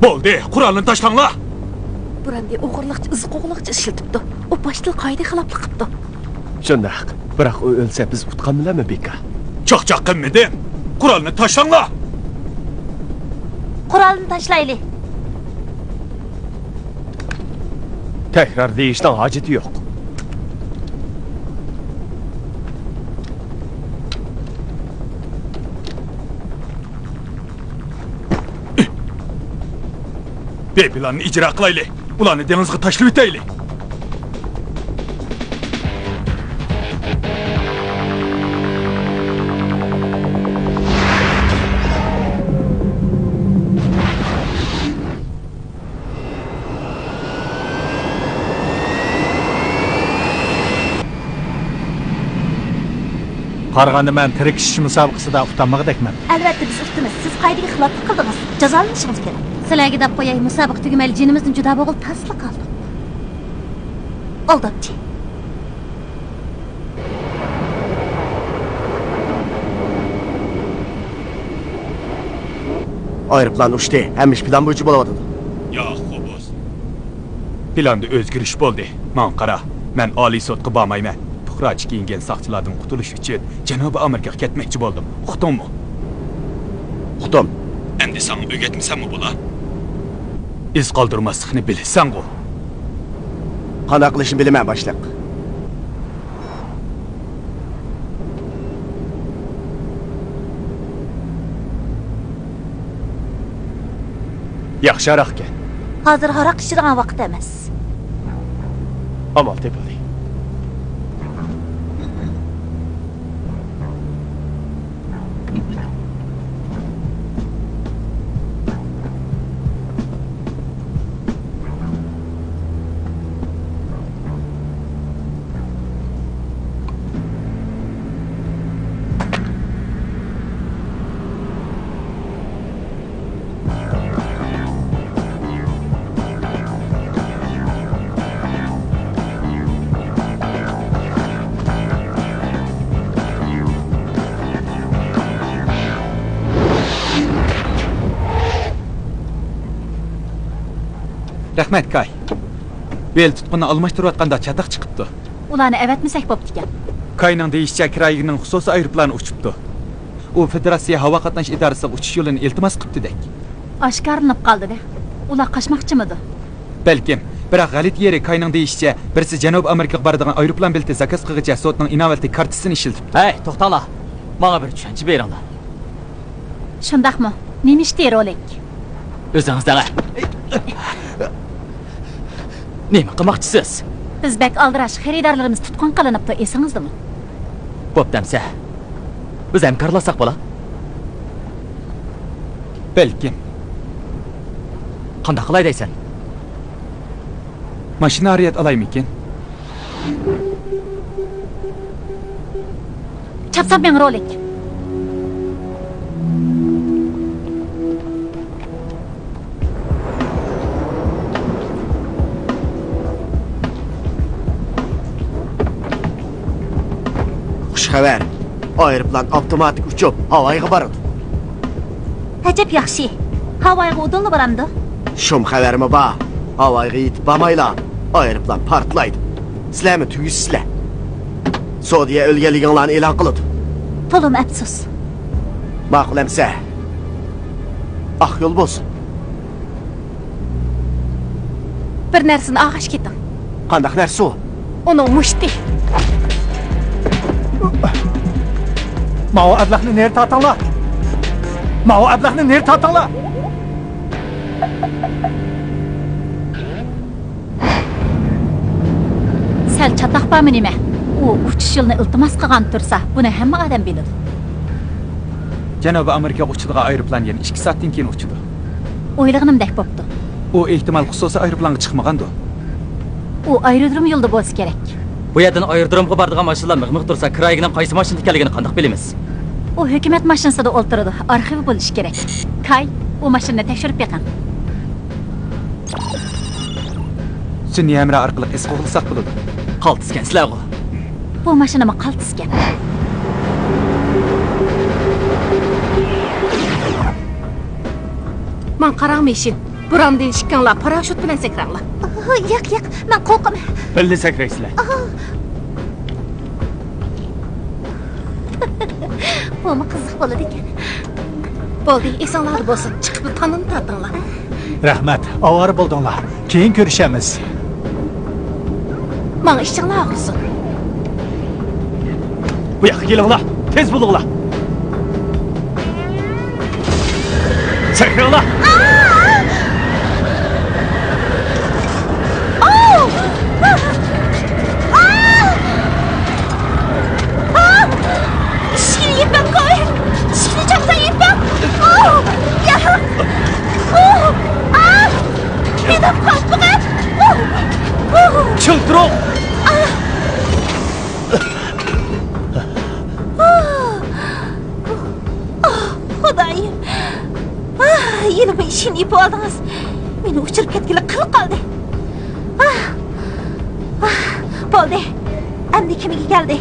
بولدى، قورالنى تاشلاڭلار! بۇراندى ئوغرىلىقچە، ئىز قوغلىغۇچە ئىشلىتىپتۇ. ئۇ باشتىلا قائىدە خىلاپلىق قىپتۇ. شۇنداق، بىراق ئۇ ئۆلسە بىز ئۇتقان بىلەنمۇ بىكار. چاقچاق قىلمىدىم. قورالنى تاشلاڭلار! قورالنى تاشلايلى. تەكرار دېيىشنىڭ ھاجىتى يوق. بىر پىلاننى ئىجرا قىلايلى. ئۇلارنى دېڭىزغا تاشلىۋېتەيلى. قارىغاندا مەن تىركىشىش مۇسابىقىسىدا ئۇتالمىغۇدەكمەن. ئەلۋەتتە بىز ئۇتتۇمىز. سىز قائىدىگە خىلاپلىق قىلدىڭىز. جازالىنىشىڭىز كېرەك. سىلەرگە دەپ قوياي، مۇسابىقە تۈگىمەيلى جېنىمىزدىن جۇدا بولغىلى تاسلا قالدۇق. ئالدامچى. ئايروپىلان ئۇچتى. ھەممە ئىش پىلان بويىچە بولۇۋاتىدۇ. ياق، قوبۇز. پىلاندا ئۆزگىرىش بولدى. ماڭا قارا، مەن ئالىي سوتقا بارمايمەن. پۇقراچە كىيىنگەن ساقچىلاردىن قۇتۇلۇش ئۈچۈن جەنۇبىي ئامېرىكىغا كەتمەكچى بولدۇم. ئۇقتۇڭمۇ؟ ئۇقتۇم. ئەمدى ساڭا ئۆگەتمىسەممۇ بولا؟ ئىز قالدۇرماسلىقنى بىلىسەنغۇ؟ قانداق قىلىشنى بىلىمەن، باشلىق. ياخشى ھاراقكەن. ھازىر ھاراق ئىچىدىغان ۋاقىت ئەمەس. ئامال تېپىلدى. رەھمەت، كاي. بېل تۇتقۇننى ئالماشتۇرۇۋاتقاندا چاتاق چىقىپتۇ. ئۇلارنى ئەۋەتمىسەك بوپتىكەن. كاينىڭ دېيىشىچە، كرايگنىڭ خۇسۇسىي ئايروپىلانى ئۇچۇپتۇ. ئۇ فېدېراتسىيە ھاۋا قاتناش ئىدارىسىغا ئۇچۇش يولىنى ئىلتىماس قىپتىدەك. ئاشكارىلىنىپ قالدى-دە. ئۇلار قاچماقچىمىدۇ؟ بەلكىم. بىراق غەلىتە يېرى، كاينىڭ دېيىشىچە، بىرسى جەنۇبىي ئامېرىكىغا بارىدىغان ئايروپىلان بېلىتى زاكاز قىلغۇچە سوتنىڭ ئىناۋەتلىك كارتىسىنى ئىشلىتىپتۇ. ھەي، توختاڭلار! ماڭا بىر چۈشەنچە بېرىڭلار. شۇنداقمۇ؟ نېمە ئىشتى رولىك؟ ئۆزىڭىز دەڭە. نېمە قىلماقچىسىز؟ بىز بەك ئالدىراش، خېرىدارلىرىمىز تۇتقۇن قىلىنىپتۇ، ئېسىڭىزدىمۇ؟ بوپتۇ ئەمسە. بىز ھەمكارلاشساق بولا؟ بەلكىم. قانداق قىلاي دەيسەن؟ ماشىنا ئارىيەت ئالايمىكىن؟ چاپسان مېڭە رولىك. خۇش خەۋەر. ئايروپىلان ئاپتوماتىك ئۇچۇپ، ھاۋايغا بارىدۇ. ئەجەب ياخشى. ھاۋايغا ئۇدۇللا بارامدۇ؟ شۇم خەۋەرمۇ بار. ھاۋايغا يېتىپ بارمايلا، ئايروپىلان پارتلايدۇ. سىلەرمۇ تۈگىسىزلەر. سودىيە ئۆلگەنلىكىڭلارنى ئېلان قىلىدۇ. تولىمۇ ئەپسۇس. ماقۇل ئەمسە. ئاق يول بولسۇن. بىر نەرسىنى ئالغاچ كېتىڭ. قانداق نەرسە ئۇ؟ ئۇنىڭ مۇشتى. ماۋۇ ئەبلەخنى نېرى تارتىڭلار! ماۋۇ ئەبلەخنى نېرى تارتىڭلار! سەل چاتاق بارمۇ نېمە؟ ئۇ ئۇچۇش يولىنى ئىلتىماس قىلغان تۇرسا، بۇنى ھەممە ئادەم بىلىدۇ. جەنۇبىي ئامېرىكىغا ئۇچىدىغان ئايروپىلان يەنە ئىككى سائەتتىن كېيىن ئۇچىدۇ. ئويلىغىنىمدەك بوپتۇ. ئۇ ئېھتىمال خۇسۇسىي ئايروپىلانغا چىقمىغاندۇ؟ ئۇ ئايرودروم يولىدا بولسا كېرەك. بۇ يەردىن ئايرودرومغا بارىدىغان ماشىنىلار مىغ-مىغ تۇرسا، كرايگنىڭ قايسى ماشىنىدا ئىكەنلىكىنى قانداق بىلىمىز؟ ئۇ ھۆكۈمەت ماشىنىسىدا ئولتۇرىدۇ، ئارخىۋى بولۇشى كېرەك. كاي، ئۇ ماشىنىنى تەكشۈرۈپ بېقىڭ. سۈنئىي ھەمراھ ئارقىلىق ئىز قوغلىساق بولىدۇ. قالتىسكەنسىلەرغۇ. بۇ ماشىنىمۇ قالتىسكەن. ماڭا قاراڭ، مېشىن. بۇرامدىن ئىككىڭلار پاراشوت بىلەن سەكرەڭلار. ئاھ، ياق، ياق، مەن قورقىمەن. بىللە سەكرەيسىلەر. ئاھ. بۇمۇ قىزىق بولىدىكەن. بولدى، ئېسىڭلاردا بولسۇن، چىقىپلا تانىنى تارتىڭلار. رەھمەت، ئاۋارە بولدۇڭلار. كېيىن كۆرۈشەرمىز. ماڭا ئىچىڭلار ئاغرىسۇن. بۇ ياققا كېلىڭلار، تېز بولۇڭلار. سەكرەڭلار. ئىشىكنى يېپىڭ، قوي! ئىشىكنى چاقسان يېپىڭ! ئاھ! يا! ئاھ! ئاھ! مېنى قاپمىغىن! ئاھ! ئاھ! چىڭ تۇرۇڭ! ئاھ! ئاھ! ئاھ! خۇدايىم! ئاھ! يەنە بىر ئىشىكنى يېپىۋالدىڭىز. مېنى ئۇچۇرۇپ كەتكىلى قىل قالدى. ئاھ! ئاھ! بولدى. ئەمدى كېمىگە كەلدى.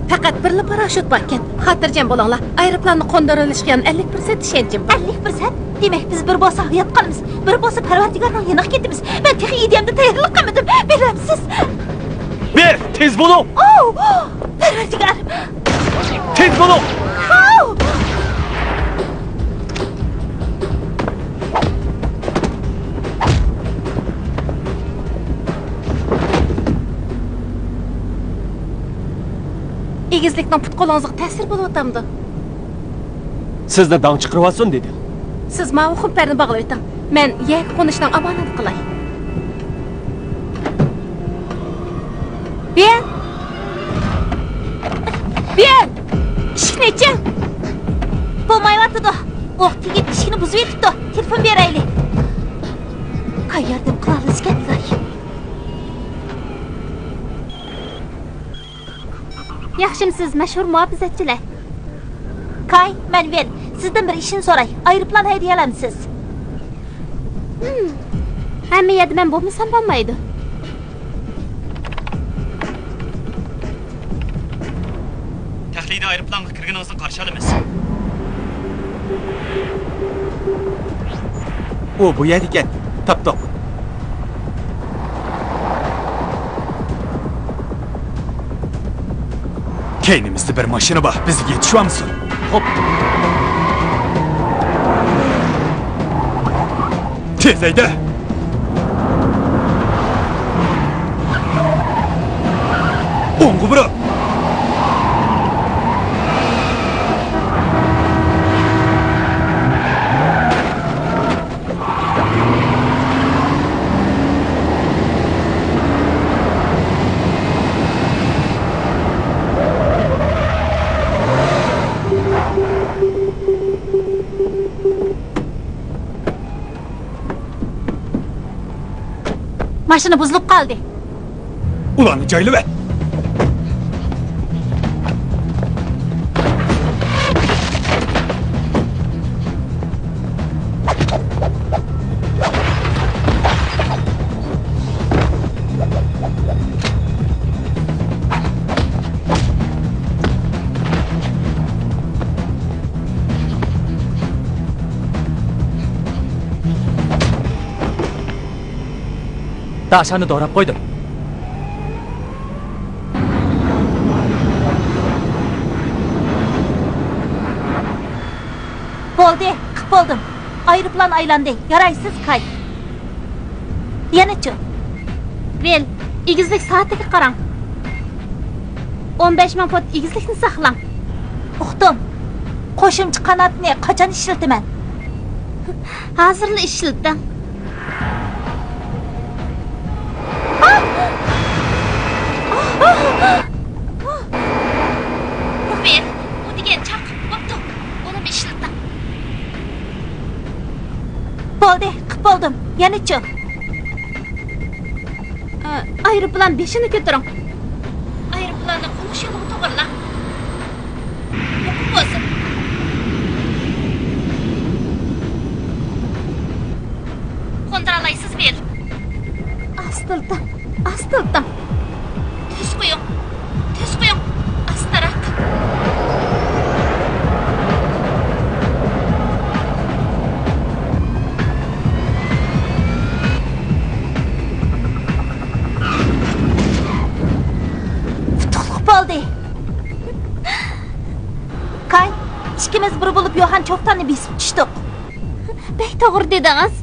پەقەت بىرلا پاراشوت باركەن. خاتىرجەم بولۇڭلار. ئايروپىلاننى قوندۇرۇۋېلىشقا يەنە ئەللىك پىرسەنت ئىشەنچىم بار. ئەللىك پىرسەنت؟ دېمەك، بىز بىر بولسا ھايات قالىمىز، بىر بولسا پەرۋەردىگارنىڭ يېنىغا كېتىمىز. مەن تېخى ئىدىيەمدىن تەييارلىق قىلمىدىم، بىلەمسىز؟ بېل، تېز بولۇڭ! ئاۋۇ! پەرۋەردىگارىم! تېز بولۇڭ! ئاۋۇ! ئېگىزلىكنىڭ پۇت-قولىڭىزغا تەسىر بولۇۋاتامدۇ؟ سىزنى داڭ چىقىرىۋاتسۇن، دېدى. سىز ماۋۇ خۇمپەرنى باغلىۋېتىڭ. مەن يەرگە قونۇشنىڭ ئامالىنى قىلاي. ياخشىمۇسىز، مەشھۇر مۇھاپىزەتچىلەر؟ كاي، مەن ۋىل. سىزدىن بىر ئىشنى سوراي. ئايروپىلان ھەيدىيەلەمسىز؟ ھىم. ھەممە يەردە مەن بولمىسام بولمايدۇ. تەخلىيدە ئايروپىلانغا كىرگىنىڭىزنى قارشى ئالىمىز. ئۇ بۇ يەردىكەن. تاپتۇق. كەينىمىزدە بىر ماشىنا بار، بىزگە يېتىشىۋالمىسۇن. خوپ. تېز ھەيدە. ئوڭغا بۇرۇل. ماشىنا بۇزۇلۇپ قالدى. ئۇلارنى جايلىۋەت. داشاننى دوراپ قويدۇم. بولدى، قىپ بولدۇم. ئايروپىلان ئايلاندى. يارايسىز، كاي. يەنىچۇ؟ ۋىل، ئېگىزلىك سائىتىگە قاراڭ. ئون بەش مىڭ فوت ئېگىزلىكنى ساقلاڭ. ئۇقتۇم. قوشۇمچە قاناتنى قاچان ئىشلىتىمەن؟ ھازىرلا ئىشلىتىڭ. ۋىل، ئۇ دېگەن چاق، بوپتۇ. ئۇنىمۇ ئىشلىتىڭ. بولدى، قىپ بولدۇم. يەنىچۇ؟ ئايروپىلان بېشىنى كۆتۈرۈڭ. ئايروپىلاننى قومۇش يولىغا توغرىلاڭ. يۇقۇم بولسۇن. قوندۇرالايسىز، ۋىل. ئاستىلتاڭ، ئاستىلتاڭ. تۈز قويۇڭ، تۈز قويۇڭ. ئاستىراق. ئۇتۇقلۇق بولدى. كاي، ئىككىمىز بىر بولۇپ يوھان چوفتاننى بېسىپ چۈشتۇق. بەك توغرا دېدىڭىز.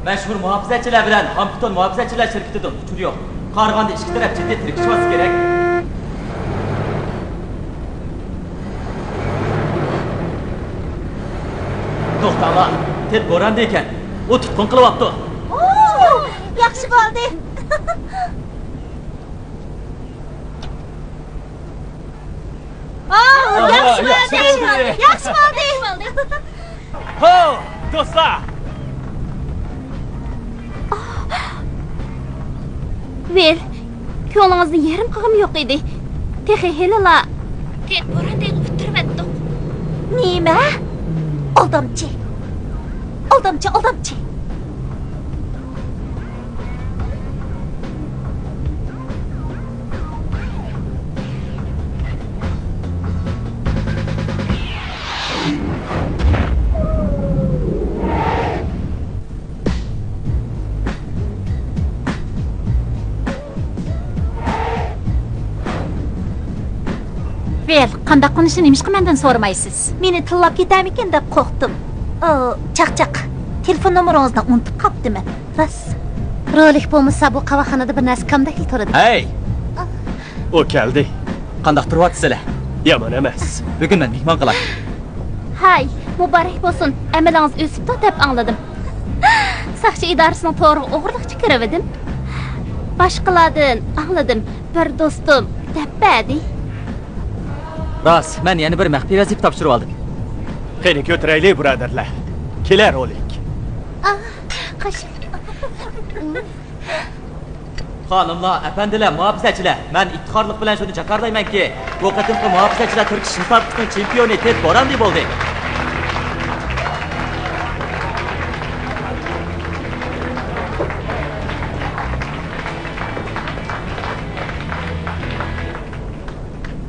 مەشھۇر مۇھاپىزەتچىلەر بىلەن ھامپتون مۇھاپىزەتچىلەر شىركىتىدىن ئۇچۇر يوق. قارىغاندا ئىككى تەرەپ جىددىي تىركىشىۋاتسا كېرەك. توختاڭلار، تېد بوراندا ئىكەن. ئۇ تۇتقۇن قىلىۋاپتۇ. ئوو، ياخشى بولدى. ئاھ، ياخشى بولدى، ياخشى بولدى، ياخشى بولدى. ھو، دوستلار! ۋىل، كۆڭلىڭىزنى يېرىم قىلغۇم يوق ئىدى. تېخى ھېلىلا تېد بوراندا ئۇتتۇرۇۋەتتۇق. نېمە؟ ئالدامچى! ئالدامچى، ئالدامچى! ۋىل، قانداق قونۇشنى نېمىشقا مەندىن سورىمايسىز؟ مېنى تىللاپ كېتەرمىكىن دەپ قورقتۇم. ئو، چاقچاق، تېلېفون نومۇرىڭىزنى ئۇنتۇپ قاپتىمەن، راست. رولىك بولمىسا، بۇ قاۋاقخانىدا بىر نەرسە كامدەكلا تۇرىدۇ. ھەي! ئۇ كەلدى. قانداق تۇرۇۋاتىسىلەر؟ يامان ئەمەس. بۈگۈن مەن مېھمان قىلاي. ھاي، مۇبارەك بولسۇن، ئەمىلىڭىز ئۆسۈپتۇ دەپ ئاڭلىدىم. ساقچى ئىدارىسىنىڭ تورىغا ئوغرىلىقچە كىرىۋىدىم. باشقىلاردىن ئاڭلىدىم، بىر دوستۇم دەپ بەردى. راست، مەن يەنە بىر مەخپىي ۋەزىپە تاپشۇرۇۋالدىم. قېنى كۆتۈرەيلى، بۇرادەرلەر. كېلە رولىك. ئاھ، خانىملار، ئەپەندىلەر، مۇھاپىزەتچىلەر، مەن ئىپتىخارلىق بىلەن شۇنى جاكارلايمەنكى، بۇ قېتىمقى مۇھاپىزەتچىلەر تۈركىش مۇسابىقىسىنىڭ چېمپىيونى تېد بوراندى بولدى.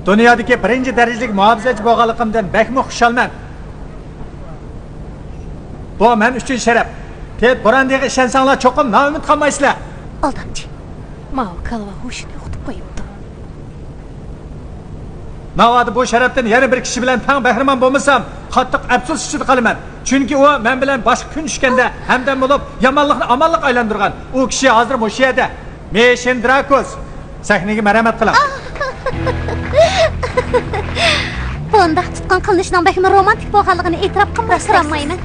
دۇنيادىكى بىرىنچى دەرىجىلىك مۇھاپىزەتچى بولغانلىقىمدىن بەكمۇ خۇشالمەن. بۇ مەن ئۈچۈن شەرەپ. تېد بوراندىغا ئىشەنسەڭلار، چوقۇم نائۈمىد قالمايسىلەر. ئالدامچى. ماۋۇ كالۋا ھوشىنى يوقىتىپ قويۇپتۇ. ناۋادا بۇ شەرەپتىن يەنە بىر كىشى بىلەن تەڭ بەھرىمەن بولمىسام، قاتتىق ئەپسۇس ئىچىدە قالىمەن. چۈنكى ئۇ مەن بىلەن باشقا كۈن چۈشكەندە ھەمدەم بولۇپ، يامانلىقنى ئامانلىققا ئايلاندۇرغان. ئۇ كىشى ھازىر مۇشۇ يەردە. مىشىن دراكوس، سەھنىگە مەرھەمەت قىلىڭ. بۇنداق تۇتقۇن قىلىنىشنىڭ بەكمۇ رومانتىك بولغانلىقىنى ئېتىراپ قىلماي تۇرالمايمەن.